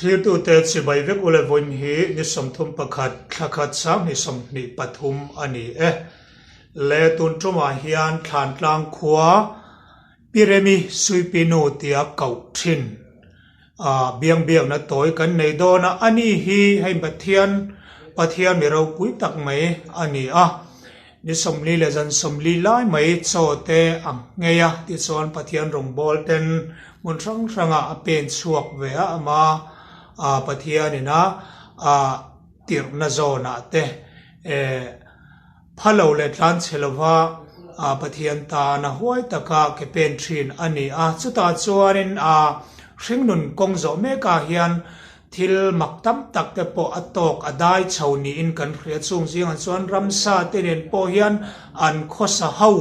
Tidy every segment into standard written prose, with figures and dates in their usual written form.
Thlirtute chibai vek ule vawiin hi ni 31 thla khat sanghnih 23 a ni e. Le tun tumah hian Thlantlang khua Piremi Suipinu tia koh thin a biang biakna tawi kan nei dawn a, ani hi hei Pathian Pathian mi ropui tak mai a ni a, ni 40 leh zan 40 lai mai chaw te a nghei a, tichuan Pathian rawngbâwl ten hmun hrang hrangah a pen chhuak ve a, ama Pathianin a tirhna zawnah te eh. Pha lo leh tlan chhe lova Pathian tan a huai taka ke pen thin a ni a. Chutah chuanin a hringnun kawng zawh mekah hian thil mak tam tak te pawh a tawk a dai chho niin kan hria. Chung zingah chuan ramsa te nen pawh hian an khawsa ho,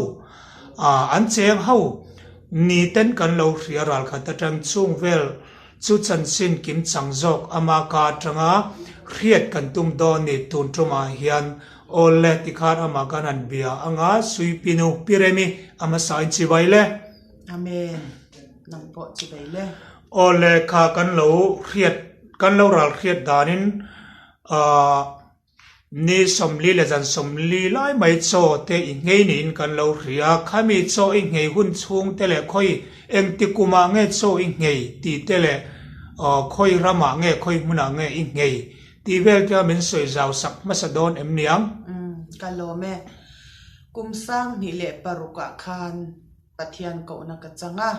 an cheng ho ni ten kan lo hria ralkhat atang chung vel Chu chanchin kim chang zawk ama ka atanga hriat kan tum dawn ni tun tumah hian awl le tikhan amah kan han bia anga Suipinu Pi Remi a hmasa in chibai le. Amen. Nang pawh chibai le. Awl le kha kan lo hriat kan lo ral hriat danin ahh. Ni 40 leh zan 40 lai mai chaw te i nghei niin kan lo hria. Khami chaw i nghei hun chhung te leh khawi engti kumah nge chaw i nghei tih te leh khawi ramah nge khawi hmunah nge i nghei tih vel te min sawi zau sak hmasa dawn em niang? Umm, ka lawm e. Kum 2006 ah khan Pathian kohna ka chang a.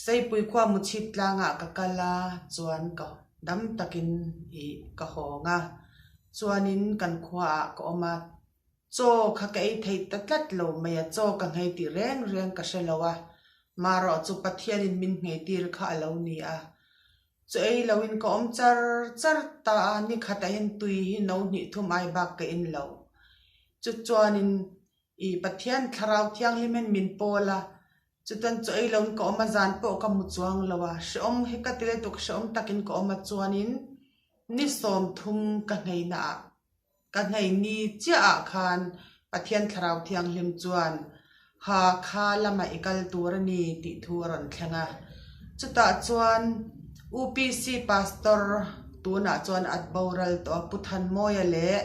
Seipui khua Muchhip tlangah ka kal a, chuan ka dam takin ih ka hawng a. Chuanin kan khuaah ka awm a, chaw kha ka ei theih ta tlat lo mai a, chaw ka nghei tih reng reng ka hre lo a, marawh chu Pathianin min ngheitir kha a lo ni a. Chaw ei loin ka awm char char ta a, nikhatah hian tui hi no hnih thum ai bak ka in lo. Chu chuanin ih Pathian Thlarau Thianghlimin min pawl a, Chutan chaw ei loin ka awm a, zan pawh ka mu chuang lo a, hrehawm hi ka ti lutuk, hrehawm takin ka awm a chuanin ni 30 ka hneina ah, ka hnei ni chiah ah khan Pathian Thlarau Thianghlim chuan Hakha lamah i kal tur a ni tih thu a rawn thleng a. Chutah chuan UPC Pastor tunah chuan a boral tawh a, Pu Thanmawia leh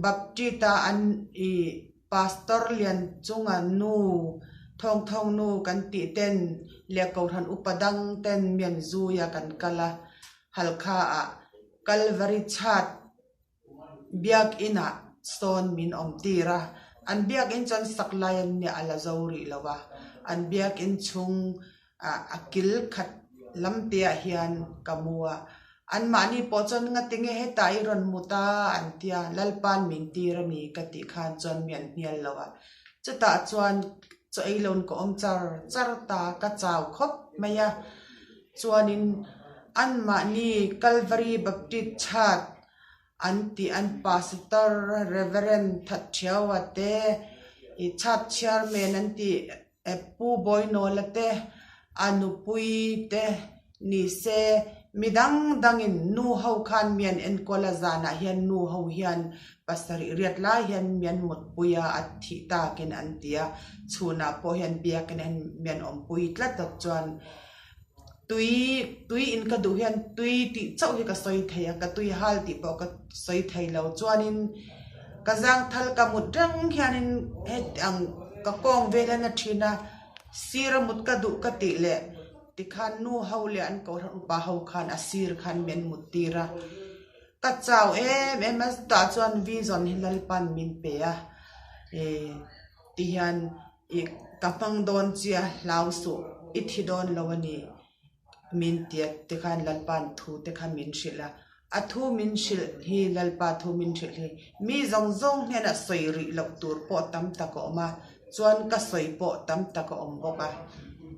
Baptist-a an i Pastor Lian chunga nu, Thawngthawng nu kan tih ten leh Kohhran upa dang ten mian zuia kan kal a, Halkha ah Kalvari chhat Biakinn ah sawn min awm tir a, an Biakinn chuan sak lai an nia a la zo rih lo a, an Biakinn chhung ah a kil khat lam te ah hian ka mu a, anmahni pawh chuan ngatinge hetah i rawn mut a an tia, Lalpa'n min tir a ni ka tih khan chuan mi an hnial lo a, chutah chuan chaw ei loin ka awm char char ta, ka chau khawp mai a, chuanin anmahni Calvary Baptist Church an tih an Pastor Reverend Thatthiaua te ih Church Chairman an tih. Pu Bawinawla te, a nupui te ni se, mi dang dangin nu ho khan mi an enkawl a, zanah hian nu ho hian pasarih riat lai hian mi an mutpui a, a thih takin an ti a, chhunah pawh hian biakin mi an awmpui tlat a chuan tui tui in ka duh hian tui tih chauh hi ka sawi thei a, ka tui hal tih pawh ka sawi thei lo chuanin ka zangthal ka mut reng hianin heti ang ka kawng vel hian a thin a, sir a mut ka duh ka tih leh tikhan nu ho leh an kohhran upa ho khan a sir khan min mut tir a, ka chau em em a chutah chuan vision hi Lalpan min pe a ih tihian. I ka hmang dawn chia hlau suh, i thi dawn lo a ni min tia te khan Lalpa'n thu te kha min hrilh a, a thu min hrilh hi Lalpa thu min hrilh hi mi zawng zawng hnenah sawi rih loh tur pawh tam tak a awm a, chuan ka sawi pawh tam tak a awm bawk a,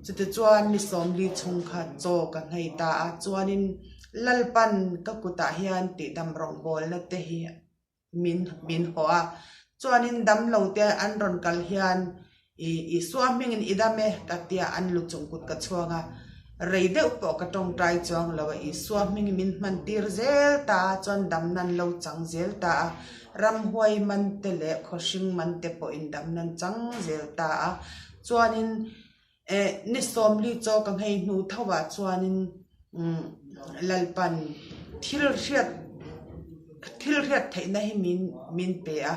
chutichuan ni 40 chhung kha chaw ka nghei ta a, chuanin Lalpa'n ka kutah hian tihdam rawngbawlna te hi min min haw a, chuanin damlo te an rawn kal hian ih Isua hmingin i dam e ka tia an lu chung kut ka chhuang a, rei deuh pawh ka tawngtai chuang lo a, Isua hmingin min hman tir zel ta a, chuan dam nan lo chang zel ta a, ramhuai man te leh khawhring man te pawhin dam nan chang zel ta a, chuanin eh ni 40 chaw ka nghei hnu tho ah chuanin. Lalpan thil hriat thil hriat theihna hi min min pe a.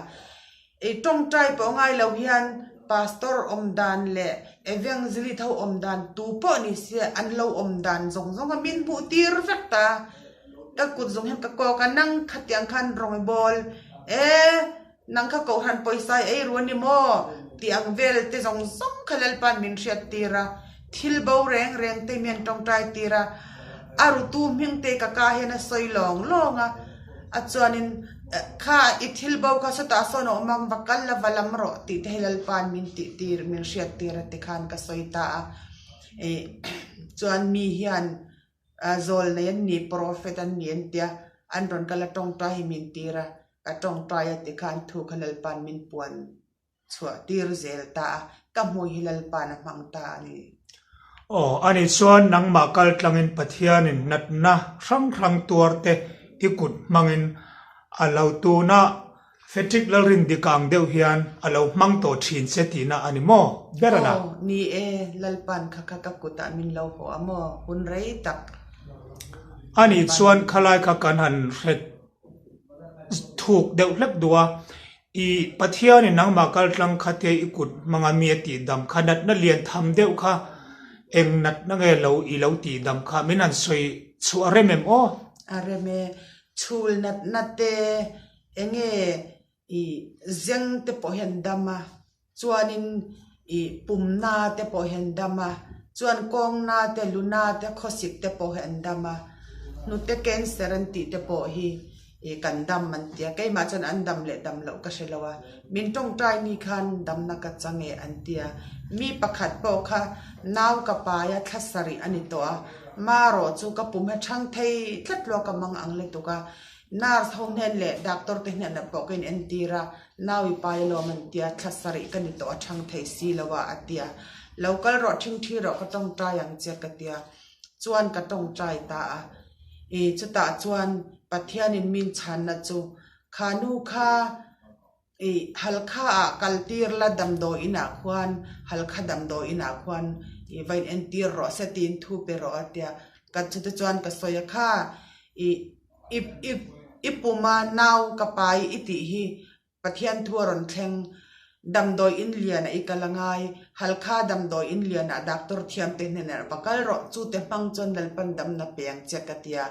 I tawngtai pawh ngai lo hian Pastor awm dan leh Evangelist ho awm dan tu pawh ni se an lo awm dan zawng zawng a min hmuh tir vek ta. Ka kut zawng hian ka kawk a, nang khatiang khan rawng i bawl e, nang kha kohhran pawisa i ei ru a ni maw tih ang vel te zawng zawng kha Lalpa'n min hriat tir a, thil bo reng reng te mian tawngtai tir a, a rutu hming te ka ka hian a sawi lawng lawng a, a chuanin kha i thil bo kha sawtah sawn a awm ang va kal la va lam rawh tih te hi Lalpa'n min tih tir min hriat tir a tikhan ka sawi ta a, ih chuan mi hian Zawl nei an ni, prophet an ni an tia, an rawn kal a tawngtai hi min tir a, ka tawngtai a tikhan thu kha Lalpa'n min puan chhuah tir zel ta a, ka hmui hi Lalpa'n a hmang ta a ni. Aw, ani chuan nangmah kal tlangin Pathianin natna hrang hrang tuar te i kut hmangin a lo tuna Frederick Lalrin dik ang deuh hian a lo hmang tawh thin che tihna a ni maw? Ber a na. Aw, ni e, Lalpan kha kha ka kutah min lo haw a maw? Hun rei tak. A nih chuan khalai kha kan han hre thuk deuh hlek duh a, i Pathianin nangmah kaltlang khatia i kut hmanga mi a tihdam kha natna lian tham deuh kha eng natna nge lo i lo tihdam kha min han sawi chhuah a rem em aw? A rem e, chhul natna te Enge i zeng te pawh hian dam a, chuanin i pumna te pawh hian dam a, chuan kawngna te luna te khawsik te pawh hi an dam a, hnute cancer an tih te pawh hi i kan dam an ti a, keimah chuan an dam leh dam loh ka hre lo a, min tawngtai ni khan damna ka chang e an ti a, mi pakhat pawh kha nau ka pai a thla sarih a ni tawh a, marawh chu ka pum hi a chhang thei tlat lo a ka mang ang lutuk a. Nurse ho hnen leh doctor te hnenah pawh ka inentir a, nau i pai alawm an tia, thla sarih ka ni tawh a chhang thei si lo a, a tia. Lo kal rawh thingthi rawh ka tawngtai ang che ka tia. Chuan ka tawngtai ta a. I chutah chuan Pathianin min chhanna chu kha nu kha I Halkha ah kal tir la damdawi inah khuan Halkha damdawi inah khuan i va in entir rawh se tiin thu pe rawh a tia. Ka chute chuan ka sawi a kha i i i i puma nau ka pai i tih hi Pathian thu a rawn thleng damdawi in lianah i kal a ngai. Halkha damdawi in lianah doctor thiam te hnenah va kal rawh chute hmang chuan Lalpan damna pe ang che ka tia.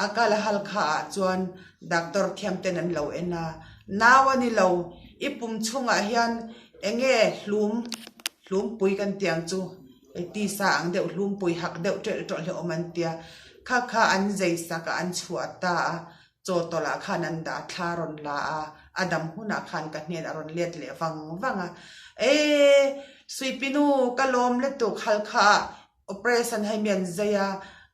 A kal a Halkha ah chuan doctor thiam ten an lo en a. Nau a ni lo, i pum chhungah hian enge hlum, hlumpui kan tih ang chu, hei tisa ang deuh hlumpui hak deuh ṭelh ṭawlh hi a awm an tia, kha kha an zei sak a, an chhuah ta a, chaw tawlh ah khan an dah a, thla a rawn la a, a dam hunah khan ka hnen a rawn let leh vang vang a, Eee Suipinu ka lawm lutuk halkha ah Operation hei mi an zai a,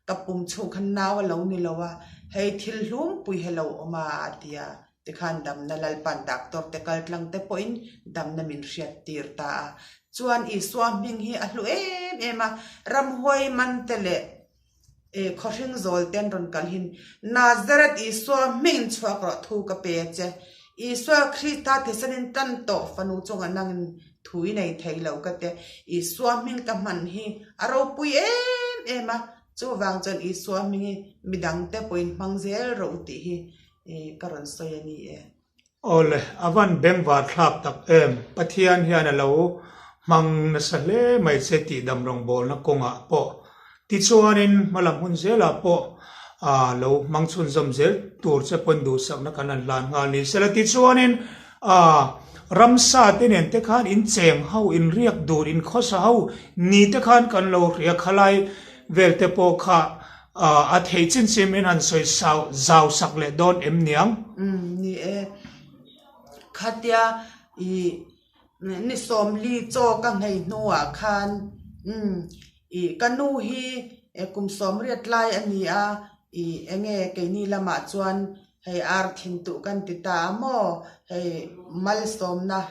ka pum chhung khan nau a lo ni lo a, hei thil hlumpui hi a lo awm a a ti a, tikhan damna Lalpan doctor te kal tlang te pawhin damna min hriat tir ta a. Chuan Isua hming hi a hlu em em a, ramhuai man te leh khawhring zawl te an rawn kalhin Nazareth Isua hmingin chhuak rawh thu ka pe a che, Isua Krista thisanin tan tawh fanu chungah nangin Thu i nei thei lo ka ti. Isua hming ka hman hi a ropui em em a, chuvang chuan Isua hming hi midangte pawhin hmang zel rawh u tih hi ka rawn sawi a ni e. Awle, a van bengvar thlak tak em? Pathian hian a lo hmang nasa hle mai che tih dam rawngbawlna kawngah pawh Tichuanin hmalam hun zelah pawh a lo hmang chhunzawm zel tur che pawn duhsakna kan han hlan nghal ni sela. Tichuanin a ramsa te nen te khan in cheng ho, in riak dun, in khawsa ho ni te khan kan lo hria khalai vel te pawh kha a theih chin chin min han sawi sau zau sak leh dawn em niang? Umm ni e. Khatia i Ni sawmli chaw ka nghei hnuah khan umm ih ka nu hi kum sawmriat lai a ni a, ih enge keini lamah chuan hei ar thin tuh kan ti ta a maw, hei malsawmna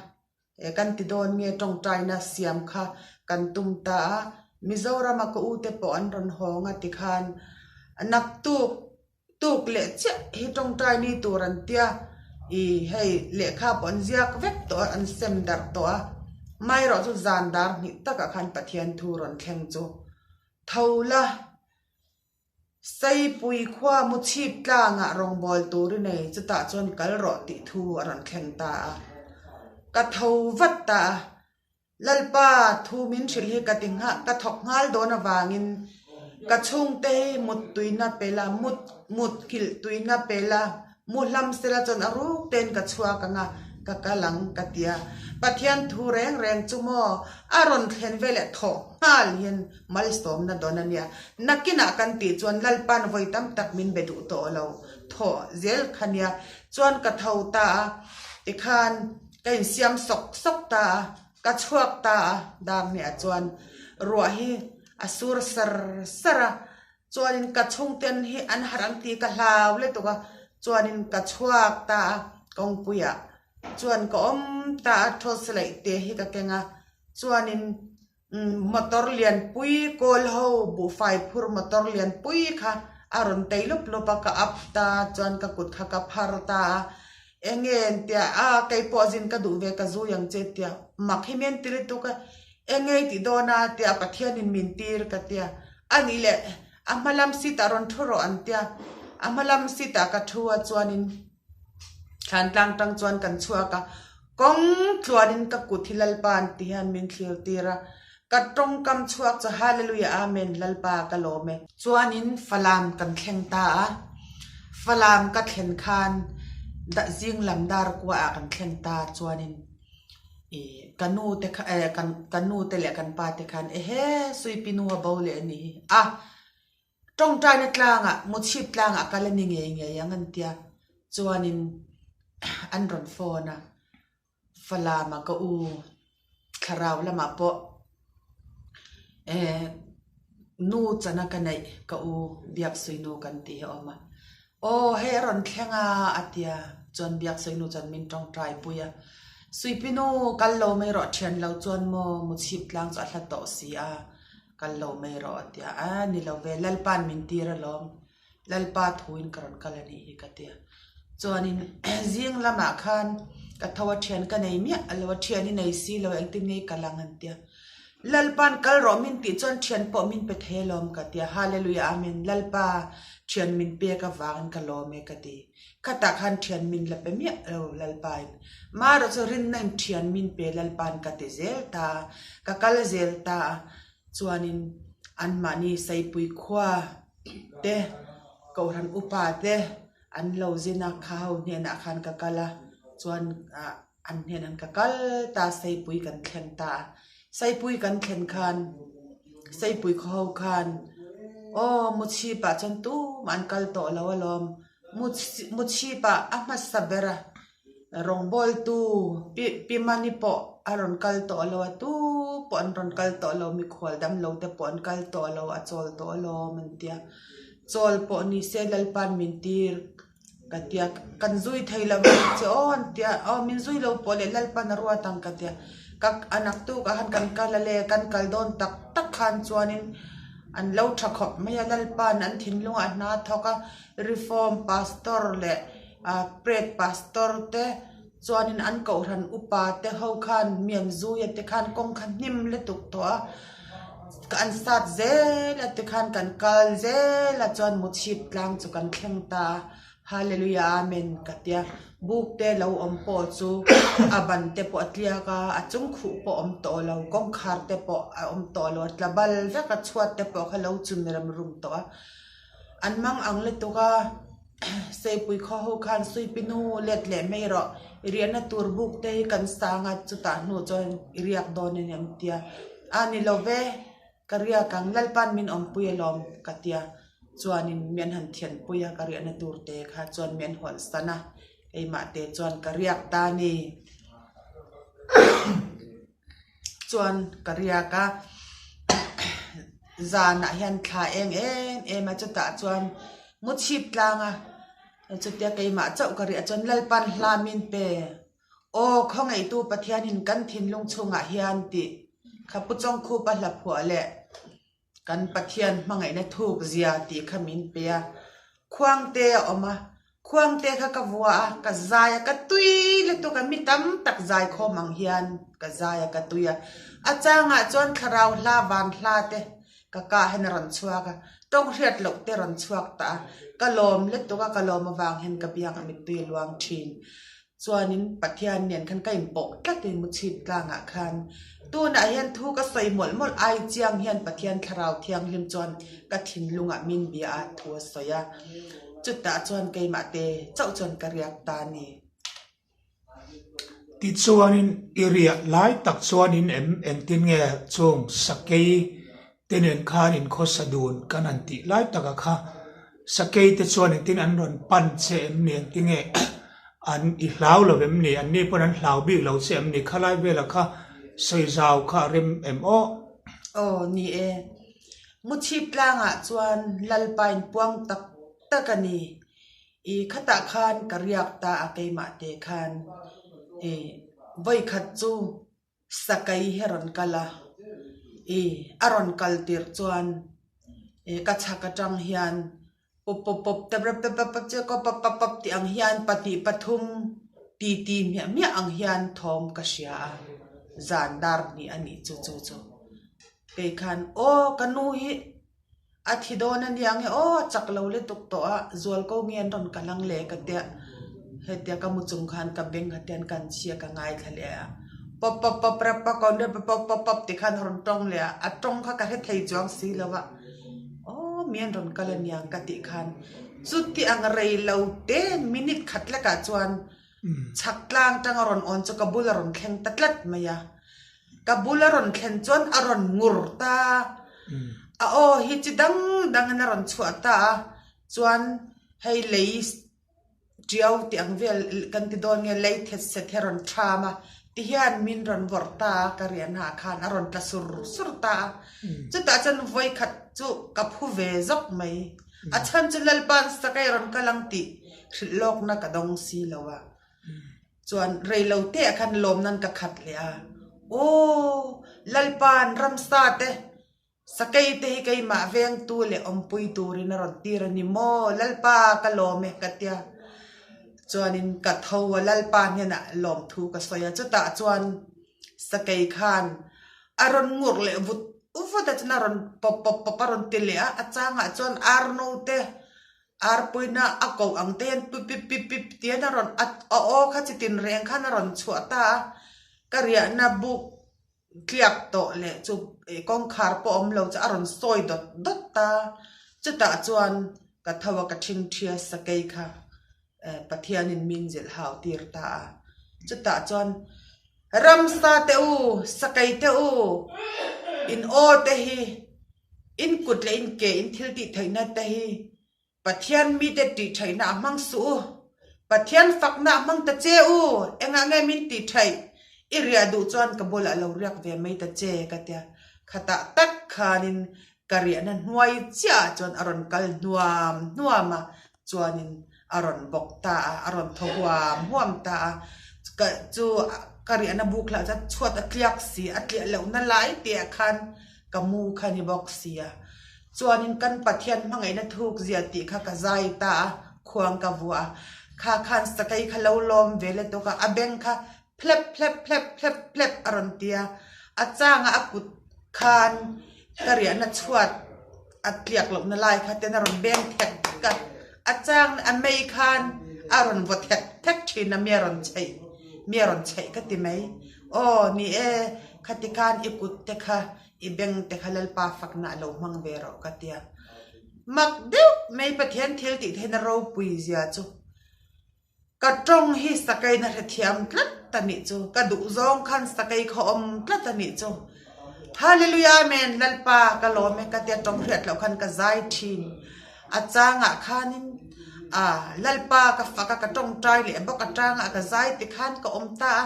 kan ti dawn nge tawngtaina siam kha kan tum ta a, Mizorama ka ute pawh an rawn hawng a tikhan naktuk Tuk leh chiah hi tawngtai ni tur an tia, i hei lehkha pawh an ziak vek tawh a, an sem darh tawh a, amaherawh chu zan dar hnih takah khan Pathian thu rawn thleng chu tho la. Seipui khua mu chhip tlangah rawngbâwl tur i nei, chutah chuan kal rawh tih thu a rawn thleng ta a. Ka tho vat ta a, Lalpa thu min hrilh hi ka ti nghah, ka thawk nghal dawn avangin ka chhungte hi mut tuina pe la, mut mut nghilh tuina pe la, Mu hlam sela chuan a ruk tein ka chhuak ang a, ka kal ang ka ti a. Pathian thu reng reng chu maw a rawn thlen veleh thawh nghal hian malsawmna dawn a nia. Nakinah kan tih chuan Lalpa'n vawi tam tak min be duh tawh lo thawh zel kha nia. Chuan ka tho ta a, tikhan ka insiam sawk sawk ta a, ka chhuak ta a, dar hniah chuan ruah hi a sur sar sar a, Chuanin ka chhungten hi an harh ang tih ka hlau lutuk a, chuanin ka chhuak ta a kawngpuiah chuan ka awm ta a torch laih te hi ka keng a, chuanin motor lianpui kawl ho buhfai phur motor lianpui kha a rawn tei lup lup a ka up ta chuan ka kut kha ka phar ta a, enge an tia a keipawh zin ka duh ve ka zui ang che tia mak hi mian ti lutuk a, enge i tih dawn a tia Pathianin min tir ka tia. A nih leh a hma lam seat ah rawn thu rawh an tia, a hma lam seat ah ka thu a chuanin thlan tlang tang chuan kan chhuak a, kawng tluanin ka kut hi Lalpa an ti hian min thlir tir a, ka tawngkam chhuak chu Hallelujah Amen Lalpa ka lawm e. Chuanin Falam kan thleng ta a, Falam ka thlen khan zing lam dar kua ah kan thleng ta chuanin. Ih ka nu te kha eh kan ka nu te leh kan pa te khan ehe Suipi nu a bo leh a ni hi a tawngtaina tlangah Muchhip tlangah kal a ni ngei ngei ang an tia chuanin an rawn phone a Falam a ka u thlarau lamah pawh eh nu chana ka neih ka u Biaksuinu kan tih hi a awm a. Aw, hei a rawn thleng a, a ti a. Chuan Biaksainu chuan min tawngtai pui a. Suipinu, kal lo mai rawh, thian lo chuan maw Muchhip tlang chu a hla tawh si a, kal lo mai rawh, a ti a. A, ni lo ve, Lalpa'n min tir alawm, Lalpa thuin ka rawn kal a nih hi, ka ti a. Chuanin zing lamah khan ka tho a, thian ka nei miah lo a, thian i nei si lo, engtin nge i kal ang, an ti a. Lalpa'n kal rawh min tih chuan thian pawh min pe thei alawm ka ti a, Hallelujah Amen, Lalpa thian min pek avangin ka lawm e ka ti. Khatah khan thian min la pe miah lo Lalpain. Marawh chu rinna in thian min pe Lalpa'n ka ti zel ta a, ka kal zel ta a, chuanin anmahni Saipui khua te, Kohhran upa te an lo zin a, kha ho hnenah khan ka kal a, chuan ah An hnen an ka kal ta Seipui kan thleng ta a, Seipui kan thlen khan Seipui khaw ho khan aw Muchhip ah chuan tumah an kal tawh lo alawm, Muchhip ah a hmasa ber a rawngbawltu Pi Pimani pawh a rawn kal tawh lo a, tu pawh an rawn kal tawh lo, mikhual damlo te pawh an kal tawh lo, a chawl tawh alawm an tia, chawl pawh ni se Lalpa'n min tir. Ka tia, kan zui thei lo ang che aw an tia, aw min zui lo pawh leh Lalpan a ruat ang ka tia, ka a naktuk ah khan kan kal a le, kan kal dawn tak tak khan chuanin an lo tha khawp mai a, Lalpan an thinlung ah hna a thawk a, Reform Pastor leh ah Pret Pastor te chuanin an kohhran upa te ho khan mian zui a te khan kawng kha hnim lutuk tawh a, an sat zel a tikhan kan kal zel a chuan muchhip tlang chu kan thleng ta a Hallelujah Amen ka tia buk te lo awm pawh chu a ban te pawh a tliak a a chung khuh pawh a awm tawh lo kawngkhar te pawh a awm tawh lo a tla bal vek a chhuat te pawh kha lo chum rem rum tawh a an mang ang lutuk a. Seipui khaw ho khan Suipinu let leh mai rawh, i riahna tur buk te hi kan sang a, chutah hnu chuan i riak dawn a ni an tia. A ni lo ve, ka riak ang, Lalpa'n min awmpui alawm ka tia. Chuanin mi an han thianpui a, ka riahna tur te kha chuan mi an hawlh san a, keimah te chuan ka riak ta a ni. Chuan ka riak a, zanah hian thla eng em em a chutah chuan mu chhip tlang a, chutia keimah chauh ka riah chuan Lalpan hla min pe, Aw khawngaihtu Pathianin kan thinlung chhungah hian tih kha Pu Chawngkhupa hla phuah leh Kan Pathian hmangaihna thuk zia tih kha min pe a, Khuangte a awm a, Khuangte kha ka vua a, ka zai a, ka tui lutuk a, mi tam tak zai khawm ang hian ka zai a, ka tui a. A changah chuan thlarau hla van hla te. Ka kah hian a rawn chhuak a, tawng hriat loh te rawn chhuak ta a, ka lawm lutuk a, ka lawm avang hian ka biang a mittui a luang thin. Chuanin Pathian nen khan ka inpawh tlat in muchhip tlangah khan tunah hian thu ka sawi mawlh mawlh ai chiang hian Pathian thlarau thianghlim chuan ka thinlungah min bia a thu a sawi a, chutah chuan keimah te chauh chuan ka riak ta a ni. Tichuanin i riah lai tak chuanin em engtin nge chung sakei te nen khan in khawsa dun kan han tih lai taka kha sakei te chuan engtin an rawn pan che em ni engtin nge an i hlau lo em ni an ni pawn an hlau bik lo che em ni khalai vela kha sawi zau kha a rem em aw. Aw ni e, Muchhip tlangah chuan Lalpa inpuang tak tak a ni. I khatah khan ka riak ta a keimah te khan i vawikhat chu Sakai hi a rawn kal a, i a rawn kal tirh chuan i ka chhak atang hian pawp pawp pawp te rep pep pep pep che kaw pap pap pap tih ang hian pahnih pathum ti ti hmiah hmiah ang hian thawm ka hria a, zan dar hnih a nih chu chu chu. Kei khan aw ka nu hi. A thi dawn a nia nge aw a chak lo lutuk tawh a, zual ko nge an rawn kal ang le ka tia hetia ka mu chung khan ka beng kha tian kan chhia ka ngaithla leh a, pawp pawp pawp rap a kawn rep a pawp pawp pawp ti khan a rawn tawng leh a, a tawng kha ka hre thei chuang si lo a, aw mi an rawn kal a nia ka tih khan chuti ang rei lo te minute khat lekah chuan chhak tlang tang a rawn awn chu ka bul a rawn thleng ta tlat mai a. Ka bul a rawn thlen chuan a rawn ngur ta a, aw hi chi dang dangin a rawn chhuah ta a, chuan hei lei tiau tih ang vel kan ti dawn nge lei thet set hi a rawn tham a, tihian min rawn vawrh ta a ka riahnaah khan a rawn tla sur sur ta a, chutah chuan vawikhat chu ka phu ve zawk mai, a chhan chu Lalpa'n sakai rawn kal ang tih hrilh lawkna ka dawng si lo a. Chuan rei lo te ah khan lawm nan ka khat leh a, Aw Lalpa'n ramsa te, sakei te hi keimah vengtu leh awmpui turin a rawn tir a ni maw? Lalpa ka lawm e ka tia. Chuanin ka tho a, Lalpa hnenah lawmthu ka sawi a, chutah chuan sakei khan a rawn ngurh leh vut vut a, chuan a rawn pawp pawp pawp a rawn ti leh a, a changah chuan arno te Arpuina a koh ang te hian pip pip pip pip tian a rawn a a aw kha chitin reng khan a rawn chhuah ta a, ka riahna buk tliak tawh leh chu kawngkhar pawh awm lo chu a rawn sawi dawt dawt ta, chutah chuan ka tho a ka thingthia sakei kha Pathianin min zilh hau tir ta a, chutah chuan ramsa te u, sakei te u, in aw te hi In kut leh in ke in thil tih theihna te hi Pathian mite tih theihna a hmang suh u. Pathian fakna a hmang ta che u. Engah nge min tih theih? I riah duh chuan ka bulah lo riak ve mai ta che ka tia. Khatah tak khanin ka riahna hnuai chiahah chuan a rawn kal hnuam hnuam a, chuanin a rawn bawk ta a, a rawn thaw huam huam ta a, ka chu ka riahna buk lah chuan chhuat a tliak si, a tliah lohna lai tihah khan ka mu kha ni bawk si a, chuanin kan Pathian hmangaihna thuk zia tih kha ka zai ta a, khuang ka vuah a, kha khan sakei kha lo lawm ve le tawk a, a beng kha phlep phlep phlep phlep phlep a rawn ti a, a changa a kut khan ka riahna chhuat a tliak lohna lai kha ten a rawn beng thek thek a, a chang a mei khan a rawn vaw thek thek thin a, mi a rawn chheih mi a rawn chheih ka ti mai. Aw ni e, khati khan i kut te kha i beng te kha Lalpa fakna a lo hmang ve rawh ka tia. Mak deuh mai Pathian thil tih theihna ropui zia chu. Ka tawng hi sakaina hrethiam tlat a nih chu, ka duh zawng khan sakai kha awm tlat a nih chu. Hallelujah Amen Lalpa ka lawm e ka tia tawng hriat loh khan ka zai thin. A changah khanin a Lalpa ka fak a ka tawngtai leh bawk a changah ka zai ti khan ka awm ta a,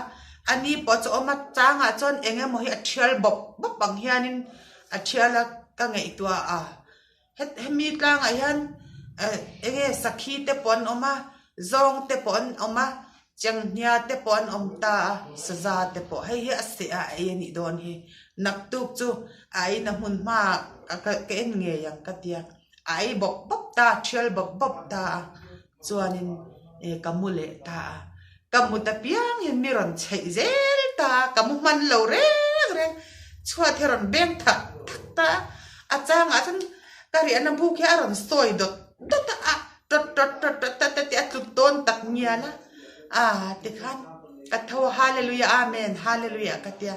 a ni pawh chu awm a changah chuan eng emaw hi a thial bawp bawp ang hianin a thial a ka ngaihtuah a. Hemi tlangah hian eng nge sakhi te pawh an awm a, zawng te pawh an awm a, chenghnia te pawh an awm ta a, saza te pawh hei hi a seh a a ei a nih dawn hi. Naktuk chu a eina hmun hmaah ka en ngei ang ka tia, a ei bawp bawp ta a, thial bawp bawp ta a, chuanin ka mu leh ta a. Ka mut apiang hian mi rawn chheih zel ta a, ka mu hman lo reng reng, chhuat hi a rawn beng thak thak ta a. A changah chuan ka riahna buk hi a rawn sawi dawt dawt a, a tawt tawt tawt tawt tawt tawt tih a tlut dawn tak ngial a. Aa tikhan ka tho a Hallelujah Amen Hallelujah ka tia.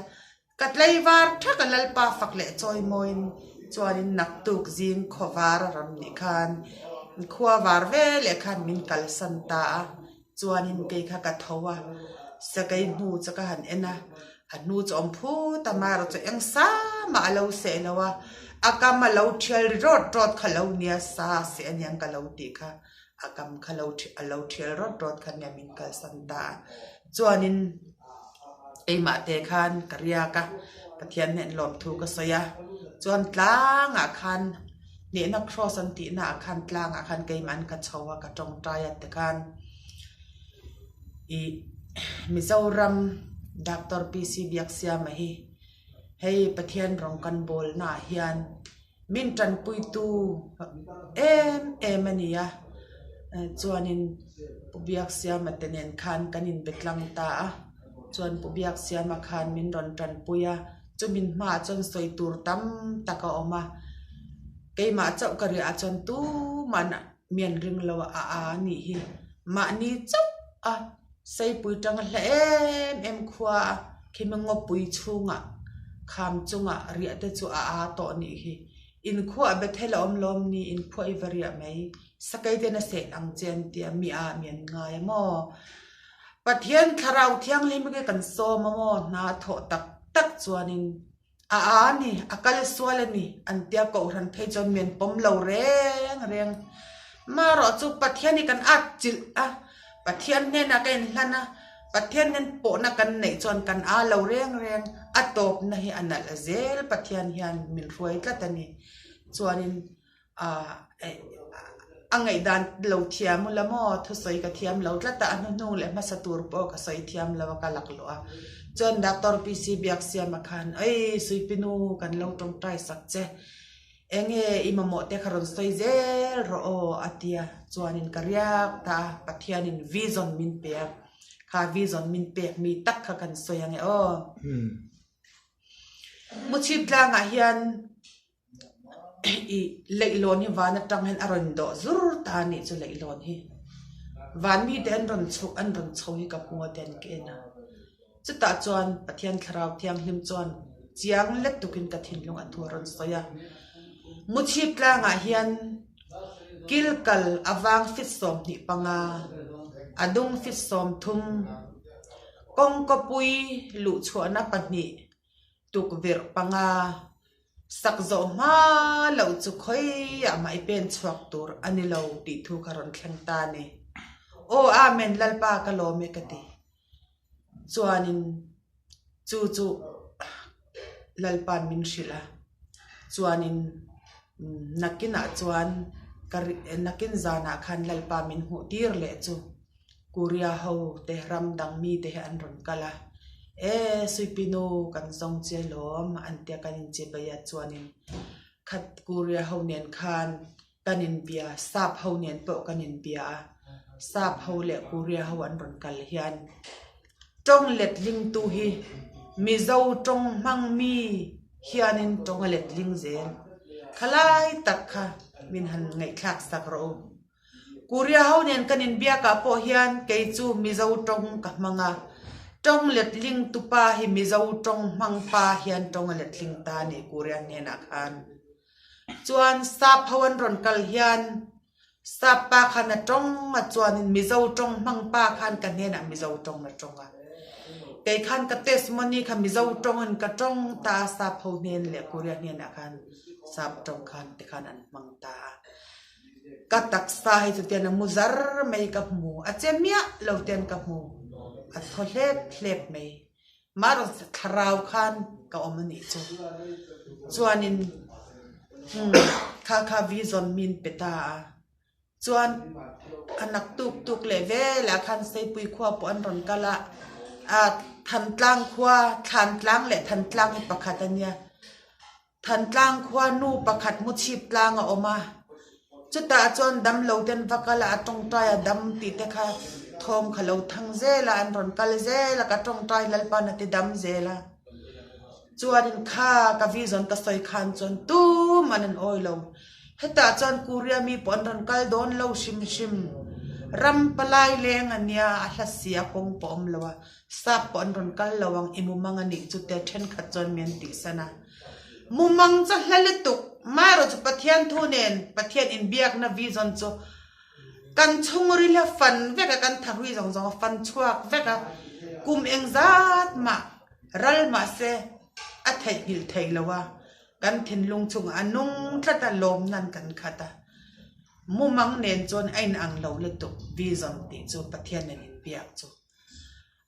Ka tlaivar thak a Lalpa fak leh chawimawiin chuanin naktuk zing khawvar a rawn nih khan khua var ve leh khan min kalsan ta a, chuanin kei kha ka tho a, sakei hnu chu ka han en a, a hnu chu awm phut a marawh chu eng samah a lo seh lo a, a kam a lo thial ri rawt rawt kha lo nia sa seh aniang ka lo tih kha a kam kha lo a lo thial rawt rawt kha nia min kalsan ta a, chuanin. Keimah te khan ka riak a, Pathian hnen lawmthu ka sawi a, chuan tlangah khan hnehna cross an tihna ah khan tlangah khan keimah ka chho a, ka tawngtai a tikhan ih Mizoram Doctor PC Biaksiama hi hei Pathian rawng kan bawlna ah hian Min tanpuitu em em a ni a, chuanin Pu Biaksiama te nen khan kan inbe tlang ta a, chuan Pu Biaksiama khan min rawn tanpui a, chumi hmaah chuan sawi tur tam tak a awm a, keimah chauh ka riah ah chuan tumah mian ring lo a a anih hi, mahni chauh a Seipui tanga hla em em khua a khimi ngawpui chhungah kham chungah riah te chu a aa tawh nih hi. Inkhuah Bethel a awm lawm ni inkhuah i va riah mai. Sakei ten a seh ang che an tia mi a mi an ngai a maw? Pathian thlarau thianghlim hi kan sawm a maw? Hna thawh tak tak chuanin A a ni, a kal sual a ni, an tia kohhran phei chuan mian pawm lo reng reng. Marawh chu Pathian hi kan at chilh a, Pathian hnenah ka inhlan a, Pathian nen pawhna kan neih chuan kan a lo reng reng, a tawpna hi a nalh zel Pathian hian min hruai tlat a ni. Chuanin A ngaihdan lo thiam ula maw? Thusawi ka thiam lo tlat a, a hnuhnung leh hmasa tur pawh ka sawi thiam lo a, ka laklawh a. Chuan Doctor PC Biaksiama khan, Ei, Suipinu, kan lo tawngtai sak che. Enge i mamawh te kha rawn sawi zel rawh aw, a ti a. Chuanin ka riak ta a, Pathianin vision min pe a, kha vision min pek mi tak kha kan sawi ange aw. Muchhip tlangah hian I leihlawn hi van atang hian a rawn dawh zur ta a nih chu leihlawn hi van mite an rawn chhuk an rawn chho hi ka hmu a te an ka en a chutah chuan Pathian thlarau thianghlim chuan chiang let tukin ka thinlung a thu a rawn sawi a Muchhip tlangah hian kil kal avang fit 25 a dung fit 30 kawngkawpui luhchhuahna pahnih tukverh panga Sak zawh hma loh chu khawiah mah i pen chhuak tur a ni lo tih thu kha rawn thleng ta a ni. Aw Amen Lalpa ka lawm e ka ti. Chuanin chu chu Lalpa'n min hrilh a. Chuanin nakinah chuan ka nakin zanah khan Lalpa min hmuh tir leh chu. Korea ho te ram dang mi te hi an rawn kal a, E Suipinu kan zawng che lawm an tia kan inchibai a chuanin khat Korea ho nen khan kan inbia sap ho nen pawh kan inbia a, sap ho leh Korea ho an rawn kal hian tawng letlingtu hi Mizo tawng hmang mi hianin tawng a letling zel khalai tak kha min han ngaihthlak sak rawh u. Korea ho nen kan inbiakah pawh hian kei chu Mizo tawng ka hmang a, tawng letling tupa hi Mizo tawng hmang pa hian tawng a letling ta a ni Korea hnenah khan. Chuan sap ho an rawn kal hian sap pa khan a tawng a chuanin Mizo tawng hmang pa khan ka hnenah Mizo tawng a tawng a. Kei khan ka testimony kha Mizo tawngin ka tawng ta a sap ho hnen leh Korea hnenah khan sap tawng khan tikhan an hmang ta a. Ka taksa hi chutian a mu zar mai ka hmu, a che miah lo ten ka hmu, a thaw hlep hlep mai. Mah rawh thlarau khan ka awm a nih chu. Chuanin umm kha kha vision min pe ta a, chuan a nak tuk tuk leh velah khan Seipui khua pawh an rawn kal a, ah Thantlang khua, Thlantlang leh Thantlang hi pakhat a nia. Thantlang khua nu pakhat hmuchhip tlang a awm a, chutah chuan damlo ten va kal a, a tawngtai a dam tih te kha thawm kha lo thang zel a, an rawn kal zel a, ka tawngtai Lalpa'n a ti dam zel a. Chuanin kha ka vision ka sawi khan chuan tumah. Tuman an awi lo. Hetah chuan Korea mi pawh an rawn kal dawn lo hrim hrim. Ram palai leng a nia, a hla si a kawng pawh awm lo a, sap pawh an rawn kal lo ang i mumang a nih chu te thenkhat chuan mi an tihsan a. Mumang chu hla lutuk, maherawh chu Pathian thu nen Pathian inbiakna vision chu kan chhungril a fan vek a, kan thahrui zawng zawng a fan chhuak vek a, kum engzat mah ral mahse a theihnghilh theih lo a. Kan thinlung chungah a nung tlat a, lawm nan kan khat a. Mumang nen chuan a inang lo lutuk, vision tih chu Pathian nen inbiak chu.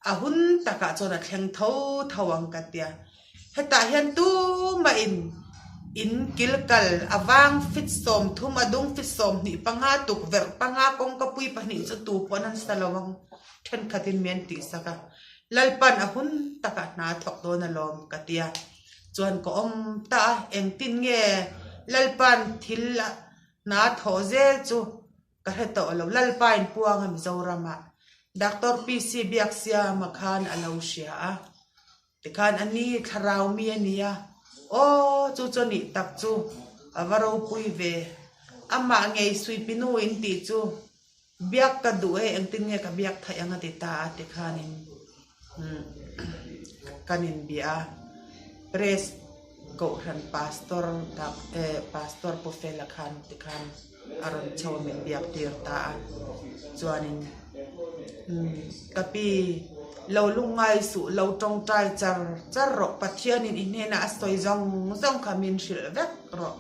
A hun takah chuan a thleng tho tho ang ka tia. Hetah hian tumahin in kil kal a vang fit 30 a dung fit 25 tukverh panga kawngka pui pahnih chu tu pawn an sa lo ang thenkhatin mi an tihsak a. Lalpan a hun takah hna a thawk dawn alawm ka tia. Chuan ka awm ta a, engtin nge Lalpa'n thil hna thawh zel chu ka hre tawh lo. Lalpa in puang a Mizoramah Doctor PC Biaksiama khan a lo hria a, tikhan a ni thlarau mi a nia, aw chu chu nih tak chu a va ropui ve, amah ngei Suipinu in tih chu Biak ka duh e, engtin nge ka biak theih ang a ti ta a tikhanin kan inbia a, Press Kohhran Pastor dak eh Pastor Pu Fela khan tikhan a rawn chho a min biak tir ta a, chuanin ka pi lo lungngai suh lo tawngtai char char rawh Pathianin i hnenah a sawi zawng zawng kha min hrilh vek rawh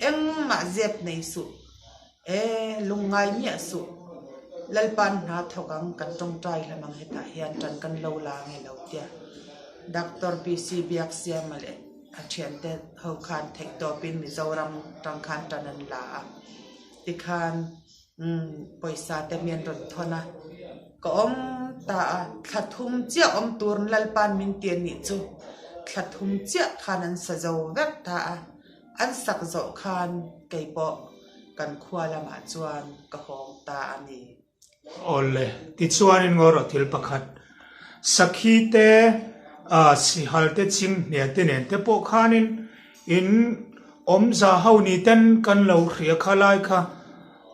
engmah zep nei suh. E, lungngai miah suh. Lalpa'n hna thawk ang, kan tawngtai hlawm ang hetah hian tan kan lo la nge lo tia. Doctor PC Biaksiama leh a thiante ho khan theihtawpin Mizoram tang khan tan an la a. Tikhan umm pawisa te mi an rawn thawn a. Ka awm ta a, thla thum chiah awm turin Lalpa'n min ti a nih chu. Thla thum chiah khan an sa zo vek ta a. An sak zawh khan kei pawh kan khua lamah chuan ka hawng ta a ni. Awle, tichuanin ngaw rawh thil pakhat, sakhi te, sihal te, chinghnia te nen te pawh khanin in awmza ho ni ten kan lo hria kha lai kha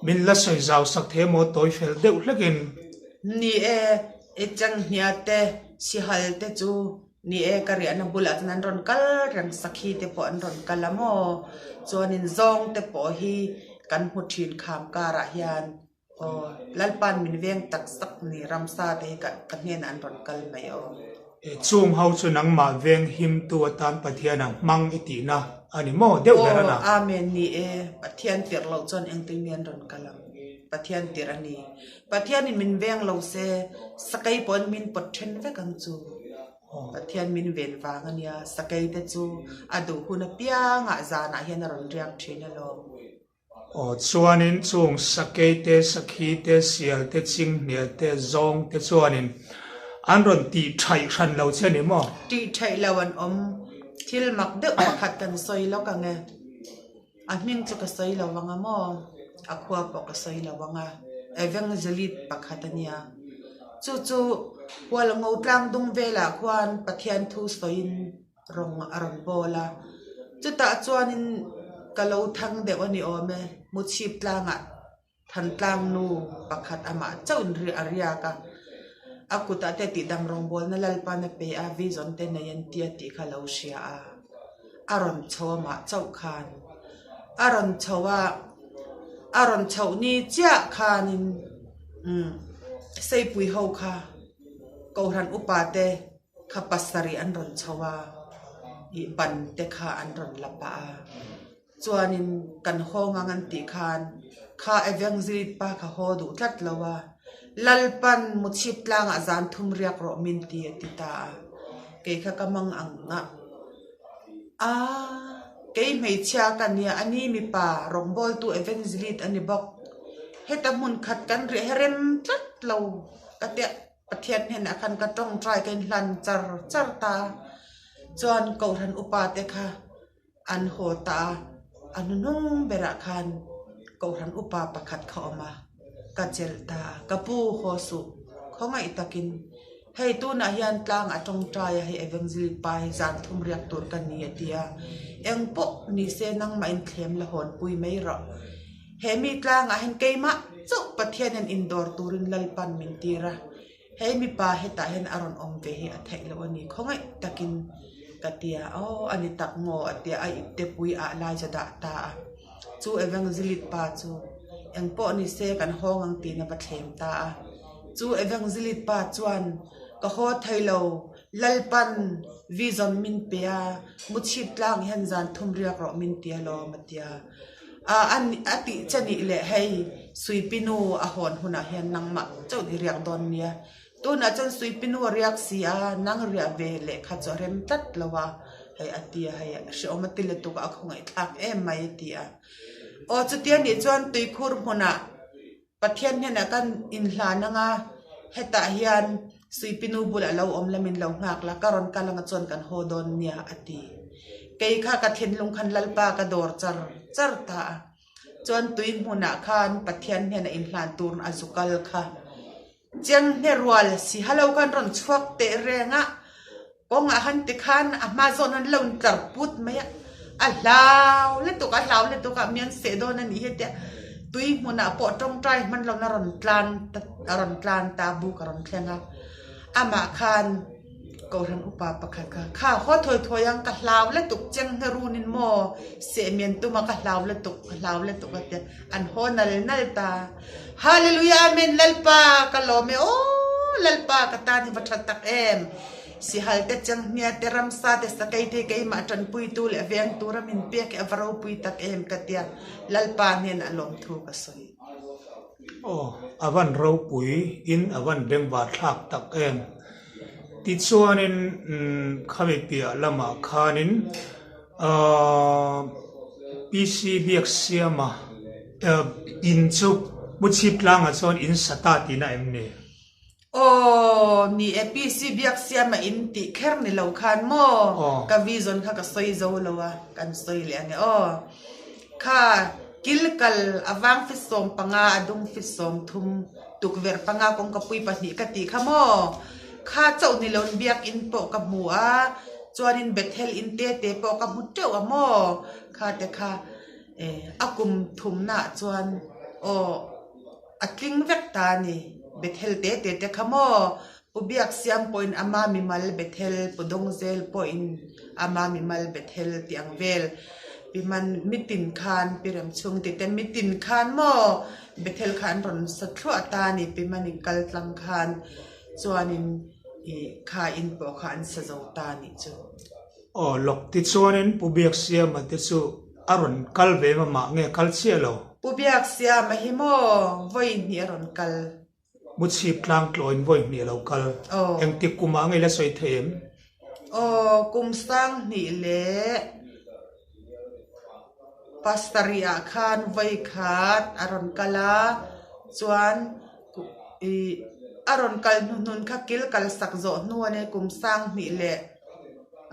min la sawi zau sak thei emaw tawi fel deuh hlekin. Ni e, i chinghnia te, sihal te chu Ni e, ka riahna bulah chuan an rawn kal reng, sakhi te pawh an rawn kal a maw? Chuanin zawng te pawh hi kan hmu thin kham karah hian aw Lalpa'n min veng tak sak ni ramsa te hi ka hnenah an rawn kal mai aw. Chung ho chu nangmah veng himtu atan Pathian ang hmang i tihna a ni maw deuh ber a na? Aw, Amen, ni e, Pathian tirh loh chuan engtin nge an rawn kal ang? Pathian tirh a ni. Pathianin min veng lo se, sakei pawhin min pawt then vek ang chu. Pathian min ven vang a nia, sakei te chu a duh hun apiangah zanah hian a rawn riak thin alawm. Aw, chuanin chung sakei te, sakhi te, sial te, chinghnial te, zawng te chuanin an rawn tih thaih hran lo che a ni maw? Tih thaih lo an awm. Thil mak deuh pakhat kan sawi lawk ang e. A hming chu ka sawi lo ang a maw? A khua pawh ka sawi lo ang a, Evangelist pakhat a nia. Chu chu Hualngo tlang dung velah khuan Pathian thu sawiin rawng a rawn bawl a. Chutah chuanin ka lo thang deuh a ni awm e, Muchhip tlangah Thantlang nu pakhat amah chauhin ri a riak a, a kutah te tihdam rawngbawlna Lalpan a pe a, vision te nei an tia tih kha lo hria a, a rawn chho amah chauh khan a rawn chho a, a rawn chhoh ni chiah khanin umm Seipui ho kha Kohhran upa te kha pasarih an rawn chho a, ih ban te kha an rawn la pah a. Chuanin kan haw ngang an tih khan kha Evangelist pa kha haw duh tlat lo a, Lalpan Muchhip tlangah zan thum riak rawh min ti a ti ta a, kei kha ka mang ang nga. A, kei hmeichhia ka nia, a ni mipa rawngbawltu Evangelist a ni bawk. Heta hmun khat kan riah hi rem tlat lo ka tia Pathian hnenah khan ka tawngtai ka inhlan char char ta a, chuan Kohhran upa te kha An haw ta a, a hnuhnung berah khan Kohhran upa pakhat kha awm a, ka chelh ta a, ka pu haw suh, khawngaih takin. Hei tunah hian tlang a tawngtai a, hei Evangelist pa hi zan thum riak tur ka ni a ti a, eng pawh ni se nangmah in thlem la hawn pui mai rawh. He mi tlangah hian keimah chauh Pathian hian indawr turin Lalpan min tir a, hei mipa hetah hian a rawn awm ve hi a theih loh a ni khawngaih takin ka ti a, aw a ni tak maw a ti a, a ipte pui ah lai chu a dah ta a. Chu Evangelist pa chu eng pawh ni se kan hawng ang tiin a va thlem ta a. Chu Evangelist pa chuan, Ka haw thei lo, Lalpan vision min pe a, Muchhip tlang hian zan thum riak rawh min ti alawm a ti a. A a tih che nih leh hei Suipinu a hawn hunah hian nangmah chauh i riak dawn nia. Tunah chuan Suipinu a riak si a, nang riah ve leh kha chu a rem tlat lo a, hei a ti a, hei hrehawm a ti lutuk a, a khawngaihthlak em mai a ti a. Aw chutia nih chuan tuikhur hmunah Pathian hnenah kan inhlan anga hetah hian Suipinu bulah lo awm la min lo nghak la, ka rawn kal anga chuan kan haw dawn nia a ti. Kei kha ka thinlung khan Lalpa ka dawr char char ta a. Chuan tui hmunah khan Pathian hnenah inhlan tur a zu kal kha. Chenghne rual si halo khan rawn chhuak teh reng a, Kawngah han ti khan a hma zawn an lo intlar put mai a, a hlau lutuk a, a hlau lutuk a, mi an seh dawn a nih hi tia tui hmunah pawh tawngtai hman lohna a rawn tlan a rawn tlan ta buk a rawn thleng a, amah khan Kohhran upa pakhat kha, kha haw thawi thawi ang ka hlau lutuk cheng hnarunin maw seh mian tuma ka hlau lutuk ka hlau lutuk a tia an haw nal nal ta. Hallelujah Amen Lalpa ka lawm e aw Lalpa ka tan hi va tha tak em Sihal te Chenghnia te Ramsa te Sakei te keimah tanpuitu leh veng tura min pek hi a va ropui tak em ka tia Lalpa hnenah lawmthu ka sawi. Aw a van ropui in a van bengvar thlak tak em tichuanin khami piah lamah khanin PC Biaksiama in chu Muchhip tlangah chuan in sa ta tihna em ni? Aw, ni e, PC Biaksiama in tih kher ni lo khan maw? Ka vision kha ka sawi zo lo a, kan sawi leh ange aw. Kha kilkal a vang fit 15 a dung fit 30 tukverh panga kawngkapui pahnih ka tih kha maw? Kha chauh ni loin biakin pawh ka hmu a, chuanin Bethel in te te pawh ka hmu teuh a maw? Kha te kha a kum thumnaah chuan aw a tling vek ta a ni. Bethel te te te kha maw? Pu Biaksiam pawhin ama mimal Bethel, Pu Dawngzel pawhin ama mimal Bethel tih ang vel. Pi Man mitin khan, Pi Remchhung tih te mitin khan maw Bethel kha an rawn sa thluah ta a ni. Pi Man inkal tlang khan chuanin ih kha in pawh kha an sa zo ta a nih chu. Aw lawk tichuanin Pu Biaksiama te chu a rawn kal ve mamah nge kal chiah lo? Pu Biaksiama hi maw vawi hnih a rawn kal. Muchhip tlang tlawhin vawi hnih a lo kal. Aw. Engtik kumah nge i la sawi thei em? Aw, kum 2000 leh pasarih ah khan vawi khat a rawn kal a, chuan ih a rawn kal hnuhnun kha kil kal sak zawh hnu a nia kum 2000 leh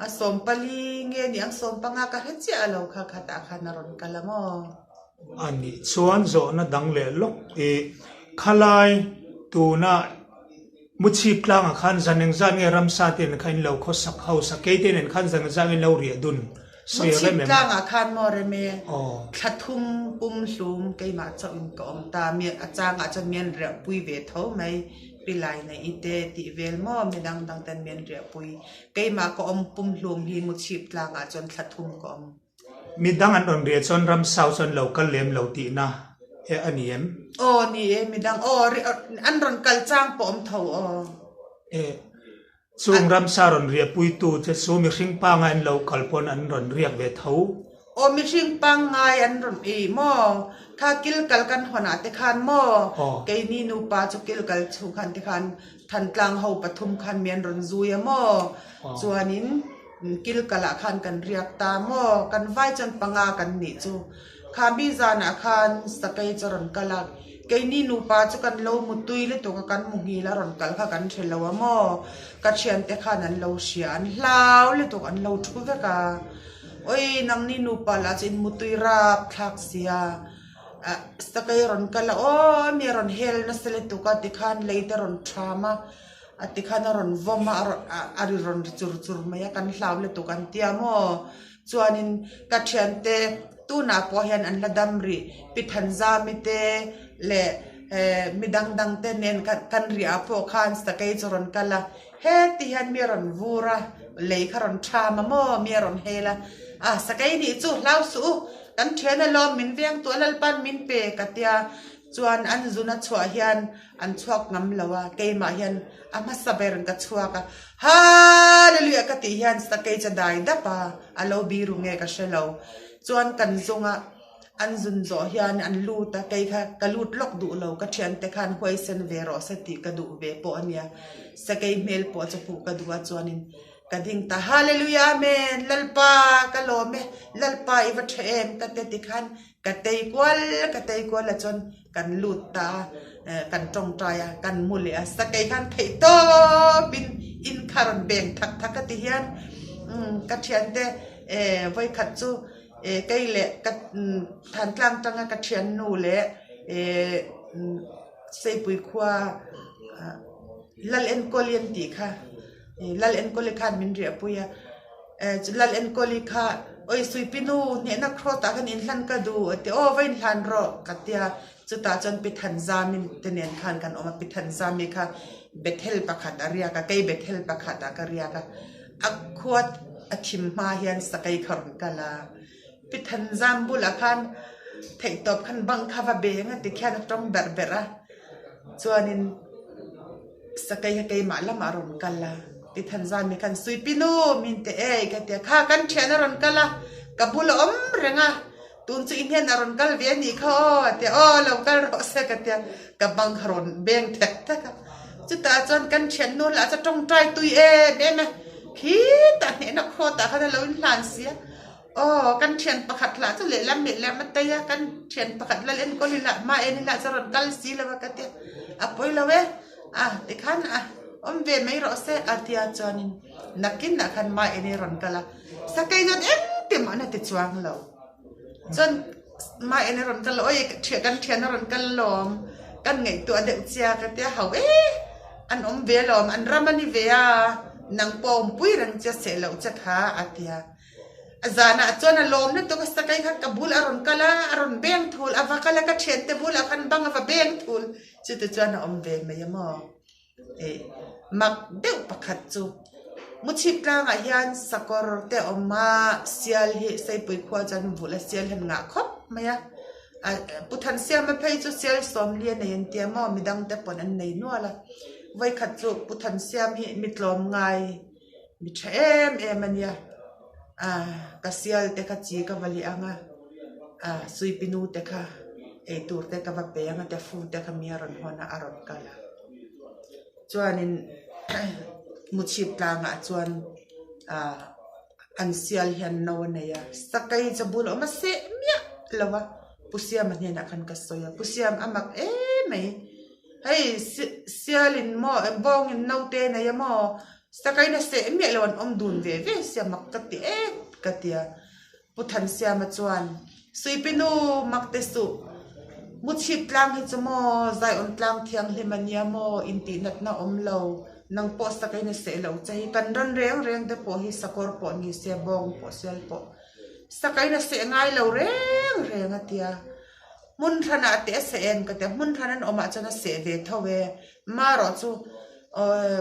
a 14 nge ni ang 15 ka hre chiah lo kha khatah khan a rawn kal a maw. A nih chuan zawhna dang leh lawk i khalai tuna Muchhip tlangah khan zan engzat nge ramsa te nen khan in lo khawsak ho, sakei te nen khan zan engzat nge in lo riah dun sawi Muchhip rem em? tlangah khan maw rem e, thla thum pum hlum keimah chauh in ka awm ta, mi a changah chuan mi an riah pui ve tho mai, pi lai nei i te tih vel maw mi dang dang ten mi an riah pui, keimah ka awm pum hlum hi Muchhip tlangah chuan thla thum ka awm. Mi dang an rawn riah chuan ramsau chuan lo kal lem lo tihna e a ni em? Aw ni e, mi dang aw an rawn kal chang pawh awm tho aw. E, chung ramsa rawn riahpuitu che chu mihring pangngai an lo kal pawn an rawn riak ve tho. Aw mihring pangngai an rawn ih maw? Kha kil kal kan hawnah te khan maw? Keini nupa chu kil kal chhung khan te khan Thantlang ho pathum khan mi an rawn zui a maw? Chuanin Kilkalah khan kan riak ta maw? Kan vai chuan panga kan nih chu. Kha mi zanah khan sakei chu a rawn kal a, keini nupa chu kan lo mu tui lutuk a, kan mu nghil a rawn kal kha kan hre lo a maw? Ka thiante khan an lo hria, an hlau lutuk, an lo thu vek a. Oi, nangni nupa lah chu in mu tui rap thlak sia. Sakei a rawn kal a, aw mi a rawn hel nasa lutuk a tikhan lei te a rawn tham a. A tikhan a rawn vawm a, a ri rawn ri chur chur mai a, kan hlau lutuk an tia maw? Chuanin ka thiante tunah pawh hian an la dam rih, Pi Thanzami te leh mi dang dang te nen kan riah pawh khan sakei chu rawn kal a, heti hian mi a rawn vur a, lei kha rawn tham a maw, mi a rawn hel a, a sakei nih chu hlau suh u, kan thian alawm min veng tuah Lalpan min pe ka tia, chuan an zun a chhuah hian An chhuak ngam lo a, keimah hian a hmasa ber in ka chhuak a, Hallelujah ka tih hian sakei cha dai dap a, a lo biru nge ka hre lo. Chuan kan zung a, an zun zawh hian an lut a, kei kha ka lut lawk duh lo, ka thiante khan huaisen ve rawh se tih ka duh ve pawh a nia, sakei hmel pawh chu hmuh ka duh a chuanin ka ding ta, Hallelujah Amen, Lalpa ka lawm e, Lalpa i va tha em ka ti tikhan Ka tei kual ka tei kual a chuan kan lut ta a, kan tawngtai a, kan mu leh a, sakei khan theih tawp in in kha rawn beng thak thak a ti hian ka thiante vawikhat chu kei leh ka Thantlang tanga ka thiannu leh Seipui khua Lal Enkawli an tih kha Lal Enkawli khan min riahpui a. Lal Enkawli kha, Oi Suipinu, hnehna Krawtah khan inhlan ka duh a ti, Aw va inhlan rawh ka ti a. Chutah chuan Pi Thanzami te nen khan kan awm a, Pi Thanzami kha Bethel pakhat a riak a, kei Bethel pakhat ah ka riak a. A khua a thim hma hian sakei kha rawn kal a. Pi Thanzam bulah khan theihtawp khan bang kha va beng a ti khian a tawng berh berh a. Chuanin. Sakei kha keimah lamah a rawn kal a, ti Thanzami khan Suipinu min ti ei ka ti a, kha kan thian a rawn kal a, ka bul a awm reng a, tun chu i hnen a rawn kal ve a nih kha aw a ti a, aw lo kal rawh se ka ti a, ka bang kha rawn beng thek thek a, chutah chuan kan thiannu lah chu tawngtai tui em em a, khitah hnehna khawtah khan a lo inhlan si a. Aw, kan thian pakhat lah chu lehlam lehlam a tei a, kan thian pakhat lal enkawl i lah hma en i lah chu a rawn kal si lo a ka tia, a pawi lo e, a tikhan a awm ve mai rawh se a tia chuanin nakinah khan hma en i rawn kal a, sakei chuan engtin mah na ti chuang lo, chuan hma en i rawn kal a, awi kan thian a rawn kal alawm, kan ngaihtuah deuh chia ka tia ho e, an awm ve alawm, an ram a ni ve a, nang pawh awmpui reng che seh loh che kha a tia. A zanah chuan a lawm lutuk a sakei kha ka bul a rawn kal a, a rawn beng thul, a va kal a ka thiante bulah khan bang a va beng thul, chute chuan a awm ve mai a maw? Ih mak deuh pakhat chu Muchhip tlangah hian sakawr te a awm a, sial hi Seipui khua chuan vulh a sial hian ngah khawp mai a, Pu Thansiama phei chu sial sawmli a nei an tia maw midang te pawn an nei nual a, vawikhat chu Pu Thansiam hi mi tlawm ngai. Mi tha em em a nia, ah ka sial te kha chi ka va leh ang a, ah suipinu te kha eitur te ka va pe ang a te fu te kha mi a rawn hawn a a rawn kal a. Chuanin muchhip tlangah chuan ah an sial hian no a nei a, sakei chu bul a awm a seh miah lo a, Pu Siama hnenah khan ka sawi a, Pu Siam a mak em mai. Hei sialin maw bawngin naute nei a maw sakaina seh miah lo an awm dun ve ve sia mak ka ti em ka ti a. Pu Thansiama chuan Suipinu mak te suh Muchhip tlang hi chu maw Zaiawm tlang thianghlim a nia maw intih natna awm lo nang pawh sakaina seh lo che hi kan ran reng reng te pawh hi sakawr pawh ni se bawng pawh sial pawh sakaina seh ngai lo reng reng a tia. Hmun hranah teh a seh em ka ti a, hmun hran an awmah chuan a seh ve tho e. Marawh chu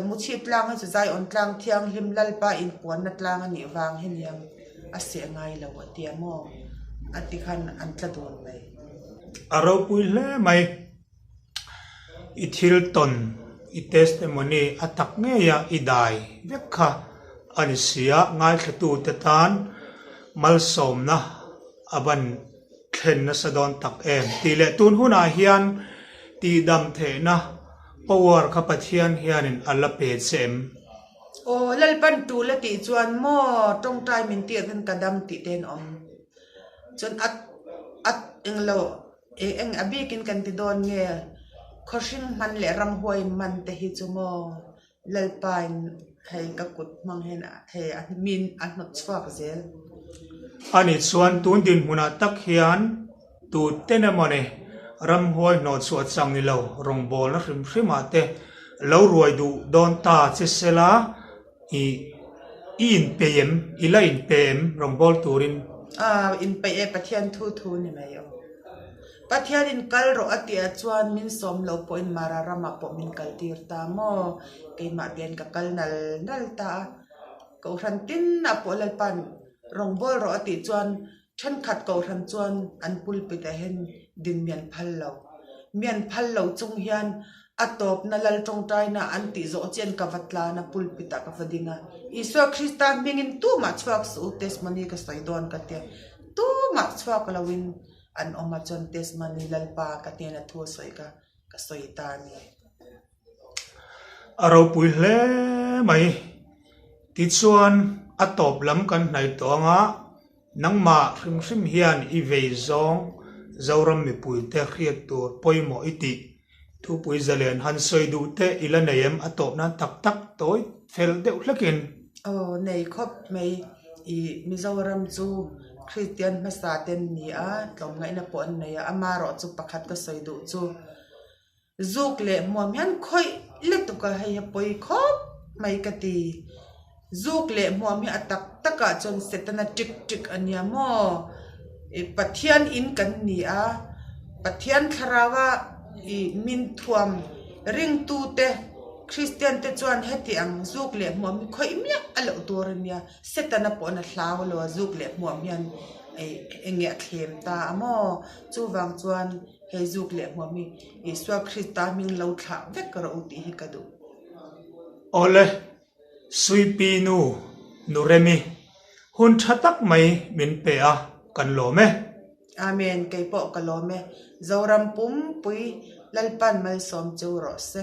Muchhip tlang hi chu Zaiawn tlang thianghlim Lalpa inpuanna tlang a nih vang hi niang a seh ngai lo a tia maw? A ti khan an tla dun mai. A ropui hle mai. I thil tawn, i testimony a tak ngeia i dai vek kha a ni si a, ngaithlatute tan malsawmna a ban thlen nasa dawn tak em tih leh tun hunah hian tihdam theihna power kha Pathian hianin a la pe che em? Aw Lalpan tul a tih chuan maw tawngtai min tih ang hian ka dam tih te an awm. Chuan a a englo eng eng a bikin kan ti dawn nge khawhring hman leh ramhuai man te hi chu maw Lalpain hei ka kut hmang hian hei a min a hnawt chhuak zel. Ani chuan tun dinhmunah tak hian tuten emawni ramhuai hnawhchhuah chang ni lo rawngbawlna hrim hrimah te Lo ruai duh dawn ta che sela i i inpeih em? I la inpe em rawngbâwl turin? Aw, inpeih e, Pathian thu thu ni mai aw. Pathianin kal rawh a tih ah chuan min sawm lo pawhin Mara ramah pawh min kaltir ta maw? Keimah bian ka kal nal nal ta a. Kohhran tinah pawh Lalpa'n rawngbâwl rawh a tih chuan Thenkhat kohhran chuan an pulpit ah hian din mian phal lo. Mian phal lo chung hian a tawpna lal tawngtaina an tih zawh chian ka va tlan a, pulpit ah ka va ding a. Isua Krista hmingin tumah chhuak suh u, testimony ka sawi dawn ka tia. Tumah chhuak loin an awm a chuan testimony Lalpa ka hnena thu a sawi kha ka sawi ta a ni. A ropui hle mai. Tichuan a tawp lam kan hnaih tawh anga nangmah hrim hrim hian i vei zawng Zoram mipuite hriat tur pawimawh i tih thupui zalen han sawi duh te i la nei em a tawp nan tak tak tawi fel deuh hlekin. Aw nei khawp mai i Mizoram chu Kristian hmasa ten ni a tlawmngaihna pawh an nei a amaherawh chu pakhat ka sawi duh chu. Zuk leh hmuam hian khawih lutuk a, hei hi pawi khawp mai ka ti. Zuk leh hmuam hi a tak takah chuan Setana ṭik ṭik a nia maw? I Pathian in kan ni a, Pathian thlaraua i min thuam ringtute Kristian te chuan heti ang zuk leh hmuam hi khawih miah a loh tur a nia. Setana pawh a hlau lo a, zuk leh hmuam hian eng nge a thlem ta a maw? Chuvang chuan. Hei zuk leh hmuam hi Isua Krista hming lo thlah vek rawh u tih hi ka duh. Awle, Suipi nu, Nu Remi, hun tha tak mai min pe a, kan lawm e. Amen, kei pawh ka lawm e. Zoram pumpui Lalpan malsawm cheu rawh se.